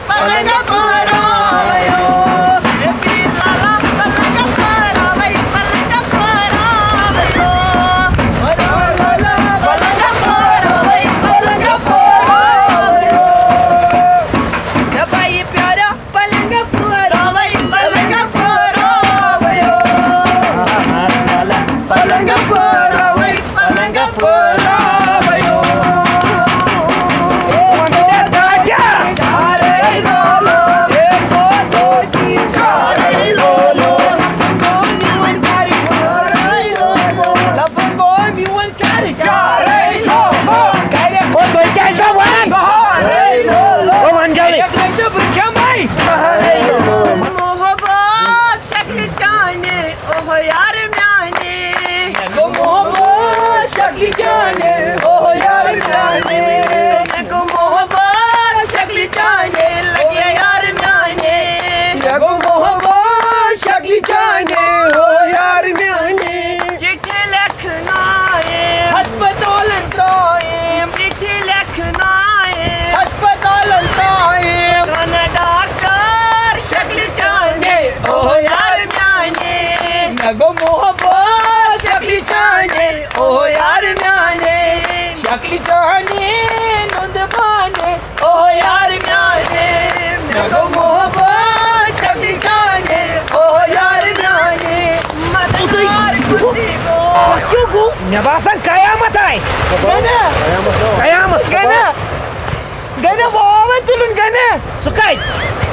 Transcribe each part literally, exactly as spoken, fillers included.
پلنگ پورا ویو۔ پلنگ پورا وی، پلنگ پورا ویو۔ پلنگ پورا وی، پلنگ پورا ویو۔ دپائی پیارا پلنگ پورا وی، پلنگ پورا ویو۔ پلنگ پورا وی، پلنگ پورا ویو۔ محبت شکل چانے، اوہ یار میانے۔ گو محبت شکل چانے، اوہ یار میانے۔ گو محبت شکل چانے، لگے یار میانے۔ گو محبت شکل چانے، اوہ یار میانے۔ چٹھی لکھنائے۔ ہسپتالن ترائے۔ چٹھی لکھنائے۔ ہسپتالن ترائے۔ کن ڈاکٹر شکل چانے، اوہ یار میانے۔ مےٚ گوٚو محبت شکلہِ چانہِ، اوہ یار میانے۔ شکلہِ چانہِ نُنٛدٕ بانہِ، اوہ یار میانے۔ مےٚ گوٚو محبت شکلہِ چانہِ، اوہ یار میانے۔ مدد یار کُنتی گوٚو۔ کیٛاہ گوٚو؟ مےٚ باسان قیامت آیہِ۔ گٔے نا؟ قیامت۔ گٔے نا؟ گٔے نا واوَے تُلُن، گٔے نا؟ سُہ کَتہِ؟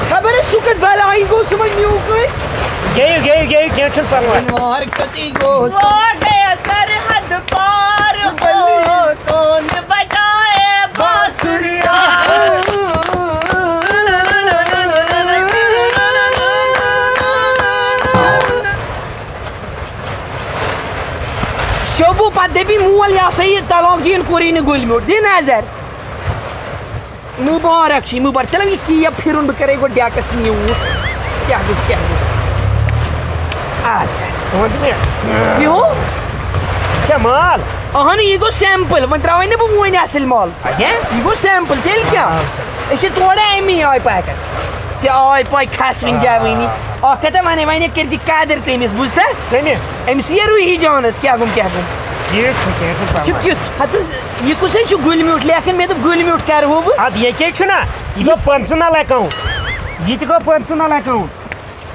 خبر ہے سُہ کَتہِ بَلایہِ گوٚو، سُہ وۄنۍ نیوٗ کٲنٛسہِ۔ گٔیِو، گٔیِو، گٔیِو، کینٛہہ چھُنہٕ پَرواے۔ انوار کَتی گوٚو سُہ؟ وہ گیا سرحد پار، وہ کون بجائے بانسریاں۔ شوبو پَتہٕ دَپی مول، یہِ ہسا یہِ طلاق دِیِن کوٚرُے نہٕ گُلۍ میوٗٹھ، دِ نظر۔ مُبارک چھُے، مُبارک۔ چلو، یہِ کیب پھِرُن، بہٕ کَرَے گۄڈٕ ڈٮ۪کَس میوٗٹھ۔ کیٛاہ گوٚژھ، کیٛاہ گوٚژھ؟ آ، سا۔ ژٕ وَن تہٕ مےٚ۔ یہِ ہو؟ ژےٚ مال؟ اَہَن، یہِ گوٚو sample۔ وۄنۍ ترٛاوَے نہٕ بہٕ وۄنۍ اَصٕل مال۔ اچھا؟ یہِ گوٚو sample، تیٚلہِ کیٛاہ؟ آ، سا۔ أسۍ چھِ تورٕ اَمی آیہِ پَکان۔ ژےٚ آے پَے کھَس وٕنۍ آ۔ جوٲنی۔ اَکھ کَتھا وَنے، وۄنۍ کٔرۍ زِ قدٕر تٔمِس، بوٗزتھا؟ کٔمِس؟ أمِس یہِ روٗحی جانَس، کیٛاہ گوٚم، کیٛاہ گوٚم؟ ٹھیٖک چھُ، کینٛہہ چھُنہٕ چھُ پَرواے۔ کیُتھ؟ ہَتہٕ حظ، یہِ کُس حظ چھُ گُلۍ میوٗٹھ لیکھان؟ مےٚ دوٚپ گُلۍ میوٗٹھ کَرٕ ہو بہٕ۔ اَدٕ یہِ کیٛازِ چھُنہ؟ یہِ گوٚو personal account۔ یہِ تہِ گوٚو personal account۔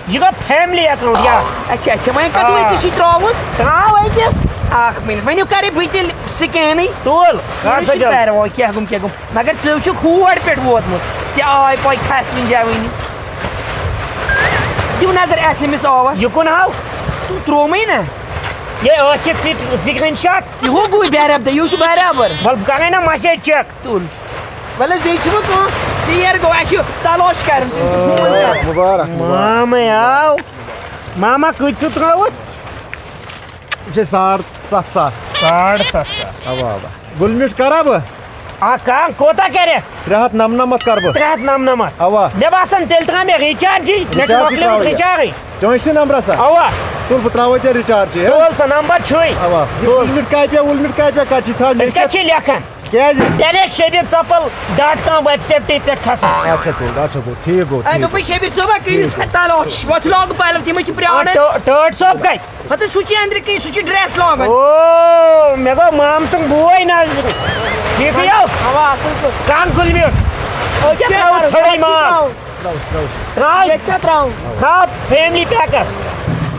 یہِ گوٚو family account، یا۔ اچھا، اچھا، وۄنۍ کَتھ آ۔ وۄنۍ تہِ چھُے ترٛاوُن؟ ترٛاو أکِس۔ اَکھ minute، وۄنۍ کَرے بہٕ تیٚلہِ scanٕے۔ تُل، یہِ کر نہٕ سا چھُ جلدی۔ پَرواے، کیٛاہ گوٚم، کیٛاہ گوٚم۔ مگر ژٕ چھُکھ ہور پٮ۪ٹھ ووتمُت۔ ژےٚ آے پَے کھَس وٕنۍ جوٲنی۔ دِیِو نظر اَسہِ أمِس آوا۔ یہِ کُن ہاو۔ تہٕ ترٛوومَے نہ۔ یے أتھۍ چھِ سِک-، screenshot۔ یہِ ہُہ گوٚو برابر، یہِ چھُ برابر۔ وَلہٕ بہٕ کَرَے نہ message check۔ تُل۔ وَلہٕ حظ، بیٚیہِ چھُ وۄنۍ کانٛہہ ژیر گوٚو، اَسہِ چھُ تلاش کَرُن، أمِس چھُ فون کَرُن۔ مُبارک، مُبارک۔ مامَے آو۔ ماما، کۭتِس چھُ ترٛاوُن؟ یہِ چھِ ساڑ ستھ ساس۔ ساڑ ستھ ساس۔ اَوا، اَوا۔ گُلۍ میوٗٹھ کَرا بہٕ؟ آ، کم کوتاہ کرِ؟ ترٛےٚ ہتھ نَمنَمَتھ کر بہٕ۔ ترٛےٚ ہتھ نَمنَمَتھ۔ اَوا۔ مےٚ باسان تیٚلہِ ترٛاو مےٚ rechargeٕے۔ مےٚ چھُ rechargeٕے مۄکلیومُت ترٛاوُن۔ Rechargeٕے۔ چٲنۍ سٕے نمبرس ہا؟ اَوا۔ تُل بہٕ ترٛاوَے ژےٚ rechargeٕے، ہا؟ تُل سا نمبر چھُے۔ اَوا۔ یہِ تُل۔ گُلۍ میوٗٹھ کاپیا، وُلۍ میوٗٹھ کاپیا کَتہِ چھِ تھاوٕنۍ؟ أسۍ کَتہِ چھِ لیکھان؟ کیٛازِ؟ direct شبیٖر ژۄپل dot com websiteٕے پٮ۪ٹھ کھسان۔ اچھا، تُل، اچھا، گوٚو، ٹھیٖک گوٚو، اَدٕ ٹھیٖک دوٚپُے گوٚو۔ شبیٖر صٲبا، کٔرِو ٹھیٖک گوٚو۔ تلاش، وۄتھ لاگہٕ پَلو، تِمَے چھِ پرٛاران۔ آ، ٹٲ-، ٹٲٹھ صٲب کَتہِ؟ ہتہٕ سُہ چھُ أنٛدرٕ کِنۍ، سُہ چھُ dress لاگان۔ او، مےٚ گوٚو مامتُن بوے نظرِ۔ ٹھیٖکھٕے یو؟ اوا، اصٕل پٲٹھۍ۔ کانٛہہ گُلۍ میوٗٹھ۔ أسۍ کیٛاہ کیٛاہ تھاوو کَرو؟ ژھوٚرُے أسۍ مال؟ تھاوو۔ ترٛاو۔ ییٚتہِ چھا ترٛاوُن؟ تھاو family packس۔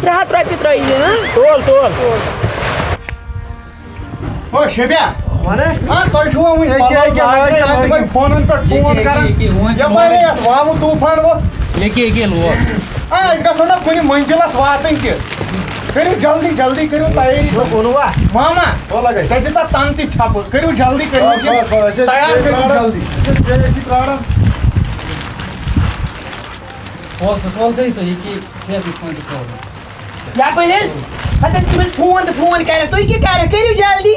ترٛےٚ ہتھ رۄپیہِ ترٛٲیِو مےٚ، ہاں؟ تُل، تُل۔ تُل۔ او شبیا۔ وَن۔ آ، تۄہہِ چھُوا وٕنہِ ییٚکیٛاہ، ییٚکیٛاہ، لٲگۍ، لٲگۍ، تِمَے فونَن پٮ۪ٹھ فون ییٚکیٛاہ، کَران۔ ییٚکیٛاہ، وۄنۍ یَپٲرۍ یَتھ واوٕ طوٗفان ووت۔ ییٚکیٛاہ، ییٚکیٛاہ لوگ۔ آ، أسۍ گژھو نا کُنہِ مٔنزِلَس واتٕنۍ تہِ۔ کٔرِو جلدی، جلدی کٔرِو تیٲری۔ نہ، ووٚنوا؟ ماما، وَلہٕ گٔے۔ ژےٚ دِژا تَن تہِ ژھٮ۪پہٕ۔ کٔرِو جلدی، کٔرِو بَس، یِم بَس، أسۍ ٲسۍ تیار، کٔرِو پرٛاران۔ جلدی۔ أسۍ ٲسۍ پرٛاران۔ وَل سا، وَل سا، یہِ ژٕ، یہِ کہِ، یہِ کہِ فون تہِ کھول۔ یپٲرۍ حظ، ہتہٕ حظ تِم حظ فون تہٕ فون کران، تُہۍ کیٛاہ کران؟ کٔرِو جلدی۔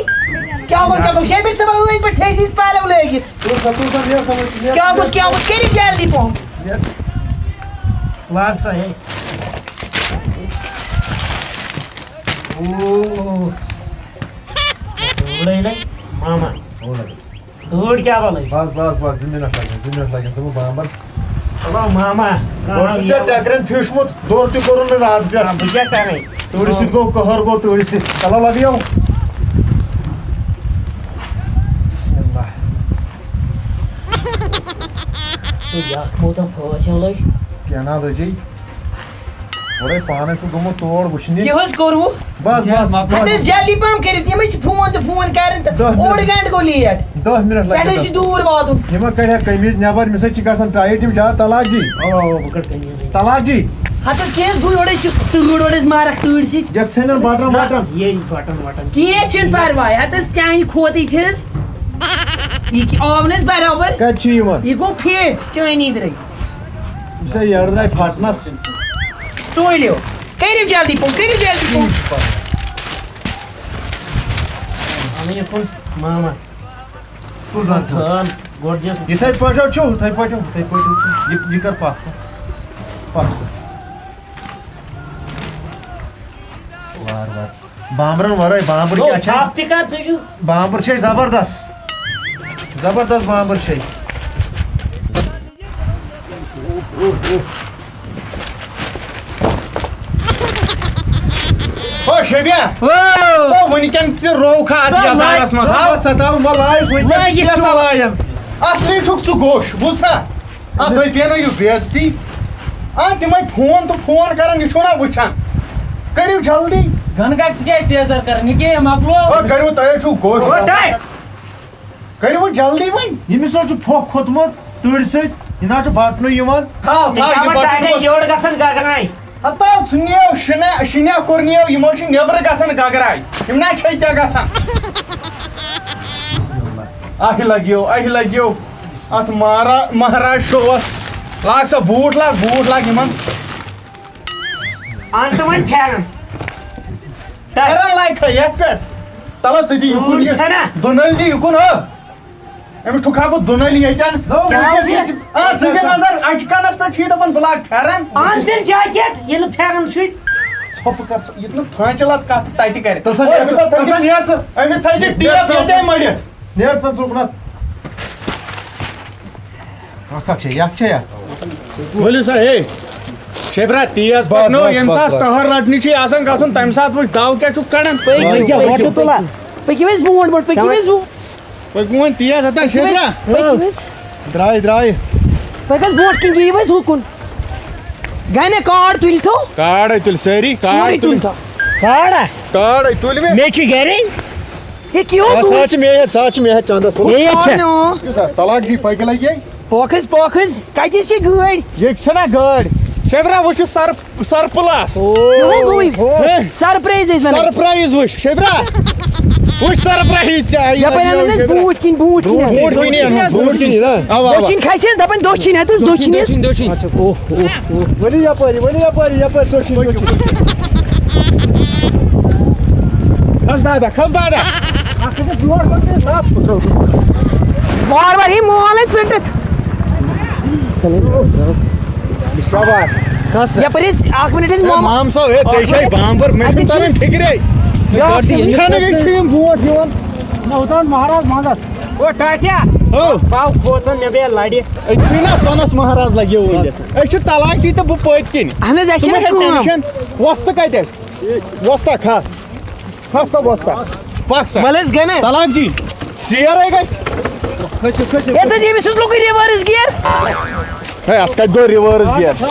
کیٛاہ گوٚو، کیٛاہ گوٚو؟ شبیٖر صٲبن أنٛدۍ پٲٹھۍ تھٲیزِ أسۍ پلو لٲگِتھ۔ تُل سا، تُل سا، بیٚہہ سا، بیٚہہ سا۔ کیٛاہ گوٚژھ، کیٛاہ گوٚژھ؟ کٔرِو جلدی پہم۔ بیٚہہ۔ لاگ سا، ہے۔ اوہ۔ لَے، لَے۔ ماما۔ تۭر کیٛاہ بَلٲے؟ بس، بس، بس، زٕ منٹ لَگن، زٕ منٹ لَگن، ژٕ مہٕ بامبر۔ چلو ماما، گۄڈٕ چھُ ژےٚ ٹٮ۪کرٮ۪ن پھیوٗرمُت، دوٚر تہِ کوٚرُن نہٕ راتھ پٮ۪ٹھ۔ بہٕ کیٛاہ کَرٕ؟ تۭرِ سۭتۍ گوٚو قہر، گوٚو تۭرِ سۭتۍ۔ چلو لَبیو۔ بسم اللہ۔ یَتھ موتَن پھٲسۍ لٔج۔ کینٛہہ نہ لٔجی۔ گۄڈَے پانَے چھُ گوٚمُت تور وٕچھنہِ۔ کیٛاہ حظ کوٚروٕ؟ بس، بس، بس۔ ہتہٕ حظ جلدی پہم کٔرِتھ، یِمَے چھِ فون تہٕ فون کَران تہٕ دَہ منٹ۔ اوٚڑ گھنٹہٕ گوٚو لیٹ۔ دَہ منٹ لَگہِ پٮ۪ٹھٕ حظ تَتھ۔ چھُ دوٗر واتُن۔ یِمَن کَڑِ ہا قمیٖض نٮ۪بَر، أمِس حظ چھِ گژھان ٹایِٹ، یِم زیادٕ طلاق جی۔ اَوا، اَوا، بہٕ کَڑٕ قمیٖضٕے۔ طلاق جی۔ ہتہٕ حظ کیٛاہ حظ گوٚو، یورَے چھِ تۭر، اورٕ حظ مارَکھ تۭرِ سۭتۍ۔ یَتھ ژھٮ۪نَن بٹن وٹن۔ یے بٹن وٹن۔ کِہیٖنۍ چھُنہٕ پَرواے، ہتہٕ حظ کیٛاہ یہِ کھوتٕے چھِ حظ۔ یہِ کہِ-، آو نہٕ حظ برابر۔ کَتہِ چھِ یِوان؟ یہِ گوٚو فِٹ، چٲنی درٛاے۔ یہِ چھا یَڑ درٛاے پھٹنَس۔ تُلِو۔ کٔرِو جلدی پہم، کٔرِو جلدی پہم۔ السلام علیکم ماما۔ کُن زَن تھوٚو؟ خان، گۄڈٕ دِژ یِتھَے پٲٹھۍ چھُ، ہُتھَے پٲٹھۍ، ہُتھَے پٲٹھۍ چھُ۔ یہِ، یہِ کر پَتھ کُن؟ پَکھ سا۔ وار وار۔ بامبرَن وَرٲے، بامبر گوٚو کیٛاہ چھِ؟ تھپھ تہِ کَتھ ژٕ چھُکھ؟ بامبر چھِ أسۍ زبردست۔ زبردست بامبر چھِ أسۍ۔ او شبیہ، او۔ او وٕنکٮ۪ن تہِ روو کھا اَتھ تو یَزارَس منٛز، ہاو۔ ژٕ تھاو وۄنۍ لایِس وٕنکٮ۪ن تہِ لٲگِتھ کیٛاہ چھُ۔ سا لایَن؟ اَصلی چھُکھ ژٕ گوٚش، بوٗزتھا؟ اَتھ تُہۍ پیٚنو یہِ بے عزتی۔ آ، تِمَے فون تہٕ فون کَران، یہِ چھُو نا وٕچھان؟ کٔرِو جلدی۔ گَنہٕ کَتہِ ژٕ کیٛازِ تیزَر کَران؟ یہِ کیٛاہ مۄکلو؟ او کٔرِو، تۄہے چھُو گوٚش۔ او تۄہہِ۔ کٔرِو وۄنۍ جلدی وۄنۍ۔ ییٚمِس حظ چھُ پھۄکھ کھوٚتمُت تۭرِ سۭتۍ، یہِ نہ حظ چھُ بٹنُے یِوان۔ تھاو، تھاو، یہِ تھاوان بٹنُے ٹاٹھے یوٚت۔ یورٕ گژھان گگرے۔ ہتا ژھٕنیو شِنہ-، شِنہ کوٚرنیو، یِمو چھِ نیٚبرٕ گژھان گگرے۔ یِم نہ چھے ژےٚ گژھان۔ اَہہِ لَگیو، اَہہِ لَگیو۔ اَتھ مارا-، مہراز شووَس۔ لاگ سا بوٗٹھ، لاگ، بوٗٹھ لاگ یِمَن۔ اَن تہٕ وۄنۍ پھٮ۪رن۔ پھٮ۪رن لاگہِ کھا یَتھ پٮ۪ٹھ؟ تَلہ ژٕ دِ یُکُن تۭر یہِ۔ چھَنا؟ دُنٔلۍ دِ یُکُن ہو۔ أمِس ٹھُکہٕ ہا بہٕ دُنٔلۍ ییٚتٮ۪ن۔ نو، کیٛاہ وٕنکٮ۪س اوس یہِ؟ یہِ؟ آ، ژٕ دِ نظر، اَچہِ کَنَس پٮ۪ٹھ چھُ یہِ دَپان بہٕ لاگہٕ پھٮ۪رن۔ اَن تیٚلہِ جاکٮ۪ٹ، ییٚلہِ نہٕ پھٮ۪رن چھُے۔ ژھۄپہٕ کر ژٕ، یہِ نہٕ پھٲنٛچہِ لَت کَتھ تَتہِ کَرِ۔ تَل سا، أمِس تھٲیزِ، تَل سا، نیر ژٕ۔ أمِس تھٲیزِ ٹیپ ییٚتہِ مٔڑِتھ۔ نیر سا ژٕ اُکنَتھ۔ ہسا چھے، یَتھ چھے یَتھ۔ ؤلِو سا، ہے، شیبرا، تیز بس، پَکنو، بس، ییٚمہِ بس، ساتہٕ بس۔ تَہَر رَٹنہِ چھُے آسان گژھُن، تَمہِ ساتہٕ وٕچھ دَو کیٛاہ چھُکھ کَڑان۔ پٔکِو، پٔکِو، پٔکِو۔ پٔکِو حظ برونٛٹھ، برونٛٹھ، پٔکِو حظ برونٛٹھ۔ پٔکِو وۄنۍ تیز، ہَتا پٔکِو حظ، شیبرا۔ پٔکِو حظ۔ درٛاے، درٛاے۔ پٔکِو حظ برونٛٹھ کِنۍ، یِیِو حظ ہُکُن۔ گَنہِ کارڈ تُلۍ تو۔ کارڈے تُلۍ سٲری، کارڈ سورُے تُلۍ۔ تُلۍ تو۔ کارڈا؟ کارڈے تُلۍ مےٚ۔ مےٚ چھِ گَرے۔ یہِ کیٛاہ آ، سُہ گوٚو؟ حظ چھِ مےٚ ہیٚتھ، سُہ حظ چھِ مےٚ ہیٚتھ چندس۔ یہِ ییٚتہِ چھا؟ آ، نو۔ سا، طلاق جی پکہِ لگہِ۔ پوکھ حظ، پوکھ حظ۔ کتہِ چھِ گٲڑۍ؟ ییٚتہِ چھَنا گٲڑۍ؟ شیبرا، وٕچھ یہِ سر-، سرپلس۔ یِہُنٛد گوٚوٕے۔ ہے۔ سرپرایز ٲسۍ ونان۔ سرپرایز وٕچھ، شیبرا۔ وٕچھ سرپرایز چھا؟ یہِ یپٲرۍ لگیو اَنُن أسۍ شیبرا۔ بوٗٹھ کِنۍ، بوٗٹھ کِنۍ۔ بوٗٹھ کِنۍ اَنُن، بوٗٹھ کِنۍ، نہ۔ اوا، اوا۔ دٔچھِنۍ کھسہِ حظ، دَپان دٔچھِنۍ ہَتھ حظ، دٔچھِنۍ حظ۔ دٔچھِنۍ، دٔچھِنۍ۔ اچھا، اوہ، اوہ، اوہ۔ ؤلِو یپٲرۍ، ؤلِو یپٲرۍ، یپٲرۍ دٔچھِنۍ، دٔچھِنۍ۔ کھس دادا، کھس دادا۔ وار وار یہِ مول اَتہِ پٔٹِتھ۔ شاباش۔ یپٲرۍ أسۍ اکھ مِنٹ أسۍ ہے، مام-، مام صٲب، ہے، ژےٚ چھے بامبر، مےٚ چھُنہٕ تران فِکرے۔ یہِ اکھ سیکنڈ۔ چھَنہٕ یہِ چھِ یِم برونٛٹھ یِوان۔ نہ، اوٚتام مہراز منٛزس۔ او ٹاٹیا۔ او۔ باو کھوژان، مےٚ بیٚیہِ لڑِ۔ أتھی نا سۄنس مہراز لگیو وٕنکیٚس۔ أسۍ چھِ تلاکی تہٕ بہٕ پٔتۍ کِنۍ۔ اہن حظ، اَسہِ ژٕ مہ چھَنہٕ ہےٚ کٲم۔ ٹینشن۔ وۄستہٕ کتہِ اَسہِ؟ وۄستا کھس۔ کھس سا وۄستا۔ پکھ سا۔ وَلہٕ حظ گٔے نا۔ طلاق جی۔ ژیر ہے گژھِ۔ کھٔسِو، کھٔسِو۔ یَتھ حظ ییٚمِس حظ لوٚگُے reverse gear۔ ہے، اَتھ کَتہِ گوٚو reverse gear؟